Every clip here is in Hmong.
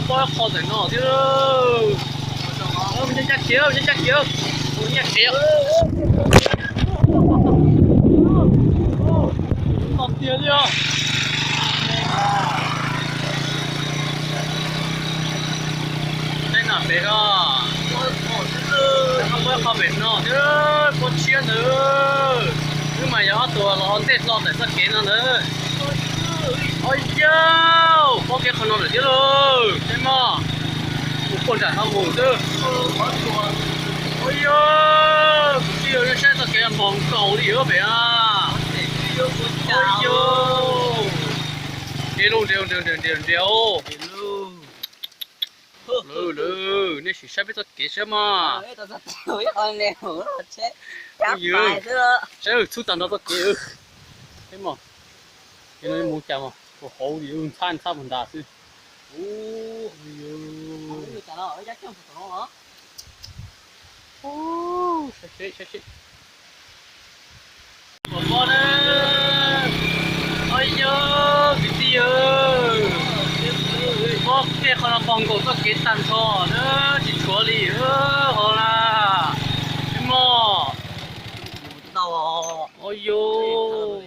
Pob qho ntawm no thiab. Ncaj ncaj khiav, ncaj ncaj khiav, ncaj khiav. Tau tiag li os. Saib no pem os. Pob qho pem no thiab, pob tshiab ntawd. Wb mas yog ob tug los ua ntej hlo ntawm txoj kev no ntawd. Ua yau, pob kev qhov no lawm thiab lauj, saib mog. Mus puag nram no mus xwb. Ua yau, kwv tij, saib txoj kev npog nkaus li pem na. Ua yau, nres lauj, nres nres nres nres. Lawm, nej sim saib peb txoj kev saib mog. Saib txhub tag nrho txoj kev. Saib mog, kev no mus cas mas ua hauv li, ntxhab ntxhab puag nrad xwb. Saib seb, saib seb. Pob na, ua yau, kwv tij, pob kev qhov no npog nkaus txoj kev tag nrho na, tsis tshuav li hov na. Saib mog. Ua yau,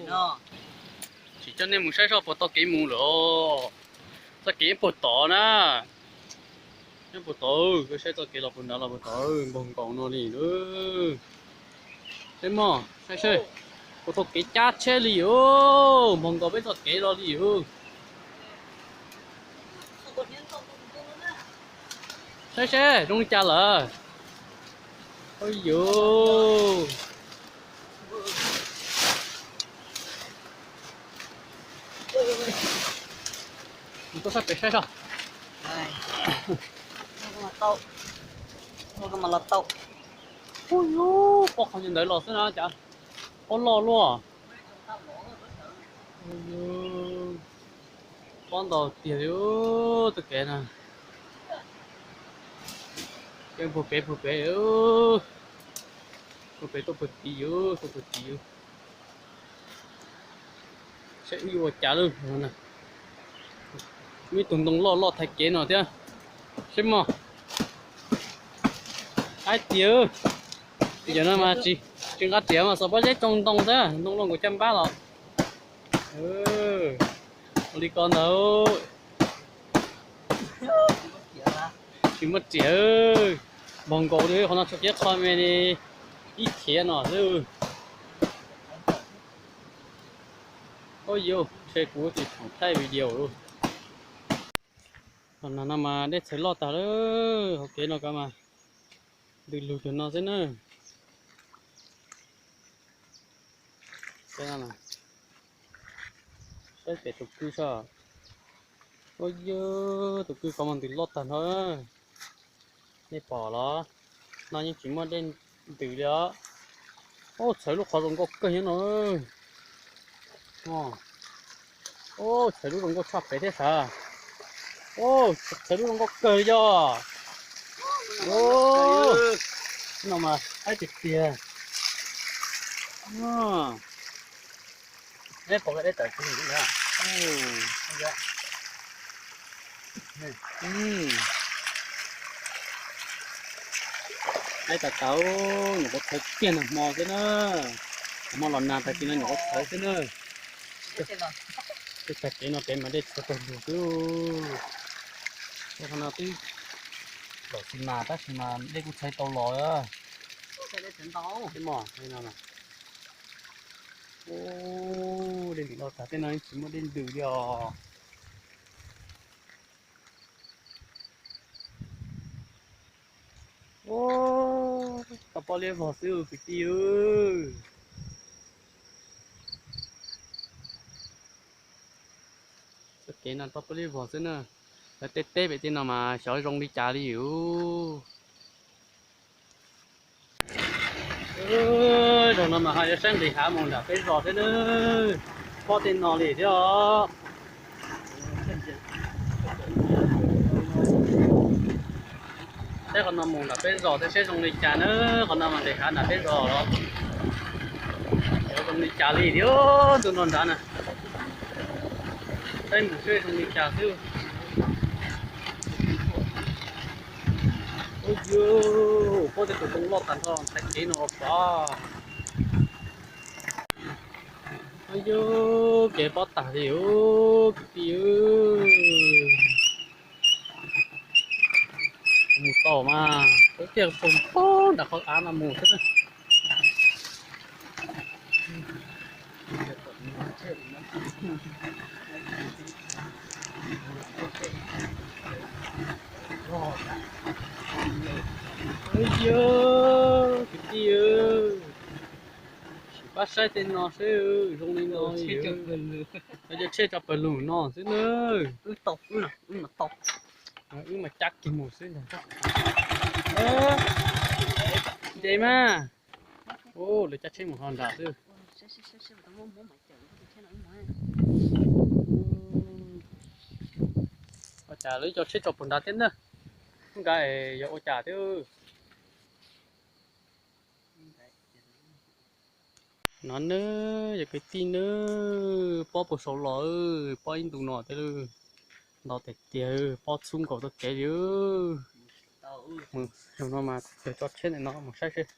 tsis coj nej mus saib seb puas tau kev mus lawm. Txoj kev puag tod na. Nyob puag tod, koj saib txoj kev los puag nrad los puag tod, npog nkaus no li. Saib mog, saib seb, puas tau kev cab tsheb li os, npog nkaus peb txoj kev los li os. Saib seb zoo li cas lawm. Ua yau, mus tuaj sab pem saib seb. Ua yau, pob qhov ntawd los xwb na, cas pob loj luaj. Pob ntau tiag li, txoj kev na. Kev puag pem puag pem, puag pem tuaj puag tid, tuaj puag tid. Saib wb yuav ua cas lawm. Muaj ib tug ntoo loj loj thaiv kev no thiab. Saib mog. Haib tiag. Yam no mas tsis nqa riam mas xav pob zeb tsoo ntoo xwb, ntoo loj nkaus caj npab los. Ua li ko ntag. Tsis muaj riam, npog nkaus li, qhov no tshuav kiag qho me li ib thiav no xwb. Ua yau, ntshe kuv tsis thaij video lawm. Qhov no mas dej txhawv loj tag lawm, hauv kev no ko mas ntws lug cuag no xwb na. Saib pem tus kwj saib. Ua yau, tus kwj ko mas ntws loj tag nrho. Nej pom los, no yeej tsis muaj dej ntws li os. Ua, txhawv lub qhov zoo nkauj kawg nyob no. Ua, txhawv lub zoo nkauj tshaj pem thiab sav. Ua, txhawv lub zoo nkauj kawg li yog. Ua, no mas haib tiag tiag. Neb pom dej tawm tsis ntws na. Haib tas tas, nyuam qhuav txhawv kiag nag hmo xwb na. Nag hmo los nag tag kis no nyuam qhuav txhawv xwb na. Tej tag kev no pem mas dej txhawv tag lug xwb. Qhov no twb los xi mas tab sis mas dej kuj txhawv tau los. Dej ntws los tag tej no tsis muaj dej ntws li os. Ua, tau pob liab vog xwb kwv tij. Txoj kev no tau pob liab vog xwb na. Lawv tej teb pem tej no mas xyov zoo li cas li os. Zaum no mas ho yuav saib nqis hav mus nram peb zos thiab na. Pob tej no li thiab os. Saib qhov no mus nram peb zos thiab seb zoo li cas na. Qhov no mas nqis hav nram peb zos los xyov zoo li cas li thiab, ntu no nrad na. Saib mus seb zoo li cas xwb. Tej tus zoo loj tag nrho ntaiv kev no xwb. Yus kev pob tag li kwv tij. Mus tau mas, tiaj pob nram qhov av no mus xwb. Yus kwv tij, sim pab saib tej no seb zoo li no. Cov tsheb tso pawg lug no xwb na. Wb mas cab kiag mus xwb ntag. Nce mas. Lawv cab tsheb mus ho nram xwb. Ua cas lawv cov tsheb tso puag nrad thiab na. Hnub nrad yog ua cas thiab. No nawb, yog kwv tij nawb, pob puag saud los, pob ib ntus no thiab. Ntau tiag tiag, pob txhub nkaus txoj kev li. Mus no mas tso tsheb ntawm no mus saib seb.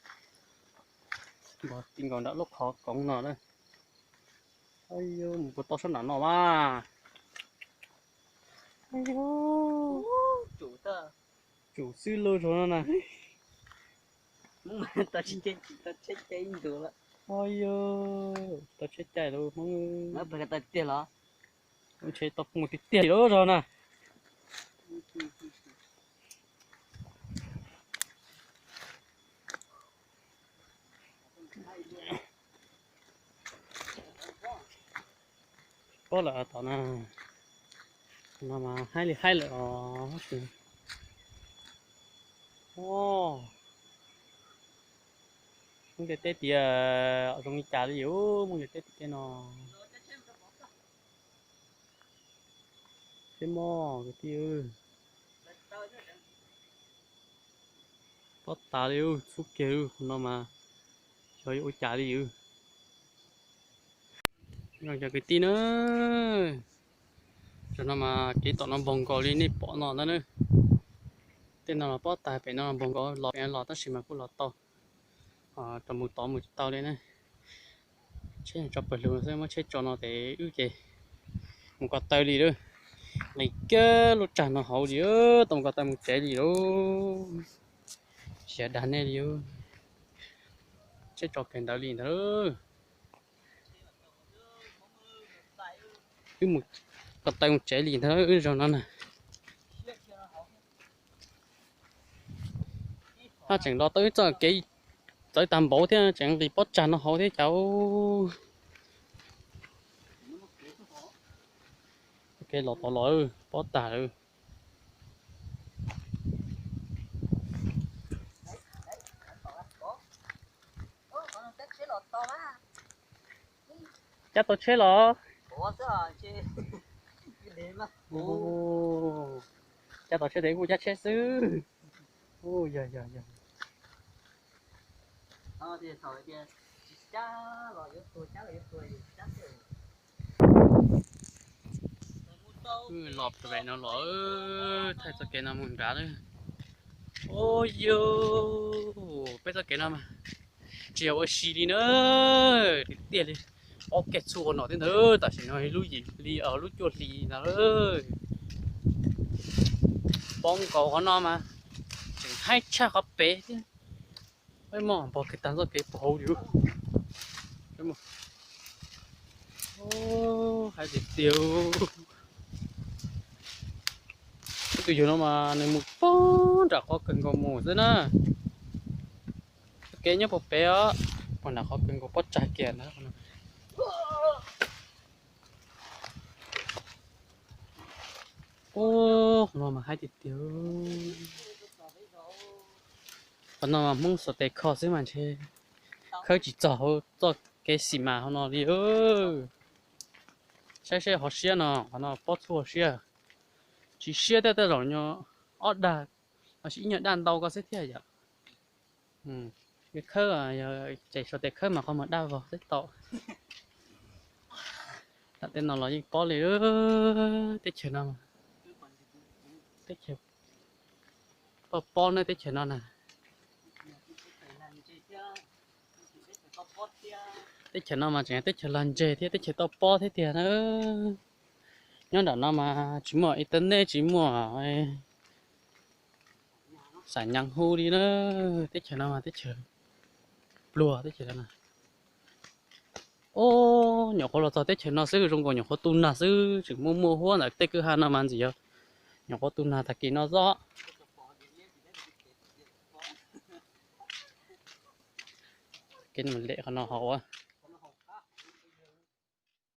Npog ti nkaus nram lub qhov koov no na. Mus puas tau sab nram no mas. Tsum xwb lauj, zog no na. Tau tsheb caij lauj Hmoob. Tau tsheb caij los, ntshe tau mus tiag tiag li lauj zog na. Pob lawm tom no, no mas haib li haib lawm os. Hmoob ntiaj teb tias zoo li cas li yus, Hmoob ntiaj teb tim tej no. Tsheb mob kwv tij. Pob tas li, txhub kiag li no mas, xyov yuav ua cas li. Cov kwv tij na, tam no mas kev tom no npog nkaus li nej pom no ntag na. Tej no los pob tas, pem no npog nkaus, los pem no los tab sis mas kuj los tau. Rau mus tod mus tsis tau li na. Tsheb tso pawg lug xwb, muab tsheb tso no ces wb ces mus ko taw li lawm. Nqis kiag lub tsag no hauv li, tau mus ko taw mus tsev li lauj. Tsis dag nej li, tsheb tso kiag ntawd li ntag. Wb mus ko taw mus tsev li ntag wb zog no na. Haj tseem los tau ib txoj kev txawv tag npaum thiab, tseem nqis pob tsag no hauv thiab cas. Kev los tod los pob tag lawm. Cab tau tsheb los? Cab tau tsheb tes kuj cab tsheb xwb. Yog yog yog. Los pem no los, thaij txoj kev no mus nrad lawm. Ua yog, peb txoj kev no mas tsis yog ua si li na, tiag tiag li. Ob keg txhua no thiab ntag, tam sim no lub yim hli, lub cuaj hli ntag. Poob nkaus qhov no mas tseem haib tshaj qhov pem thiab. Peb muab npog kiag tag txoj kev puag hauv li. Haib tiag tiag. Tus yawg no mas nws mus puag nram qhov kawg nkaus mus xwb na. Txoj kev nyob puag pem os, puag nram qhov kawg nkaus pob tsag kiag ntag. Ub, qhov no mas haib tiag tiag. Qhov no mas Hmoob xuas tes kho xwb mas ntshe khawb tsis txog hauv txoj kev xis mas hauv no li. Saib seb hauv siab no, qhov no pob txhub hauv siab. Tsis siab thiab, tej zaum nyob ob dag, los sis ib nyuag daj ntau ko xwb thiab yom. Khawb, ces xuas tes khawb mas qhov muag daj vog xwb tau. Tam tej no los yeej pob li, teb chaws no, teb chaws pob pob na teb chaws no na. Teb chaws no mas tseem teb chaws lag ntseg thiab teb chaws toj pob thiab tiag na. Nyob nram no mas tsis muaj internet, tsis muaj xam nyas hu li na. Teb chaws no mas teb chaws pluag teb chaws no. Os, nyuam qhuav los txog teb chaws no xwb zoo nkaus nyuam qhuav tu nag xwb, tseem muaj muaj huab ntawm tej kwj ha no mas ntxim yog nyuam qhuav tu nag tag kis no xwb. Kev lem qhov no hauv.